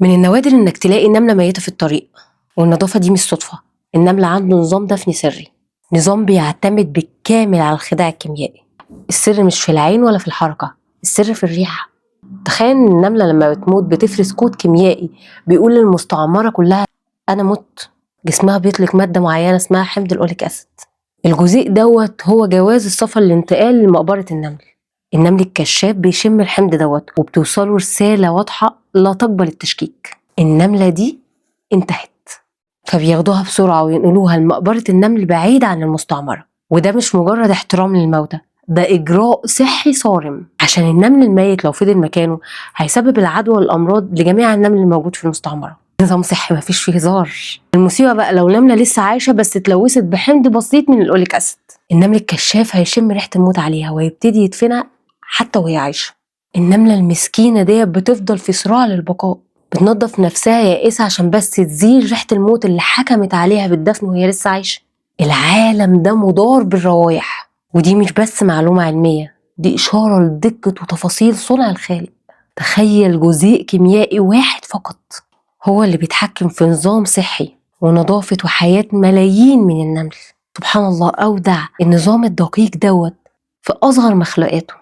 من النوادر إنك تلاقي نملة ميتة في الطريق، والنظافة دي مش صدفة. النمل عنده نظام دفن سري، نظام بيعتمد بالكامل على الخداع الكيميائي. السر مش في العين ولا في الحركة، السر في الريحة. تخيل إن النملة لما بتموت بتفرز كود كيميائي بيقول للمستعمرة كلها أنا مت. جسمها بيطلق مادة معينة اسمها حمض الأوليك أسيد. الجزيء دوت هو جواز السفر للانتقال لمقبرة النمل. النمل الكشاف بيشم الحمض دوت وبتوصله رسالة واضحة لا تقبل التشكيك: النملة دي انتهت. فبياخدوها بسرعة وينقلوها لمقبرة النمل بعيد عن المستعمرة. وده مش مجرد احترام للموتى، ده إجراء صحي صارم، عشان النمل الميت لو فضل مكانه هيسبب العدوى والأمراض لجميع النمل الموجود في المستعمرة. نظام صحي مفيش فيه هزار. المصيبة بقى لو نملة لسه عايشة بس اتلوثت بحمض بسيط من الأوليك أسيد، النمل الكشاف هيشم ريحة الموت عليها ويبتدي يدفنها حتى وهي عايشة. النملة المسكينة دي بتفضل في صراع للبقاء، بتنظف نفسها يائسة عشان بس تزيل ريحة الموت اللي حكمت عليها بالدفن وهي لسه عايشة. العالم ده مدار بالروايح، ودي مش بس معلومة علمية، دي إشارة لدقة وتفاصيل صنع الخالق. تخيل جزيء كيميائي واحد فقط هو اللي بيتحكم في نظام صحي ونظافة وحياة ملايين من النمل. سبحان الله أودع النظام الدقيق دوت في أصغر مخلوقاته.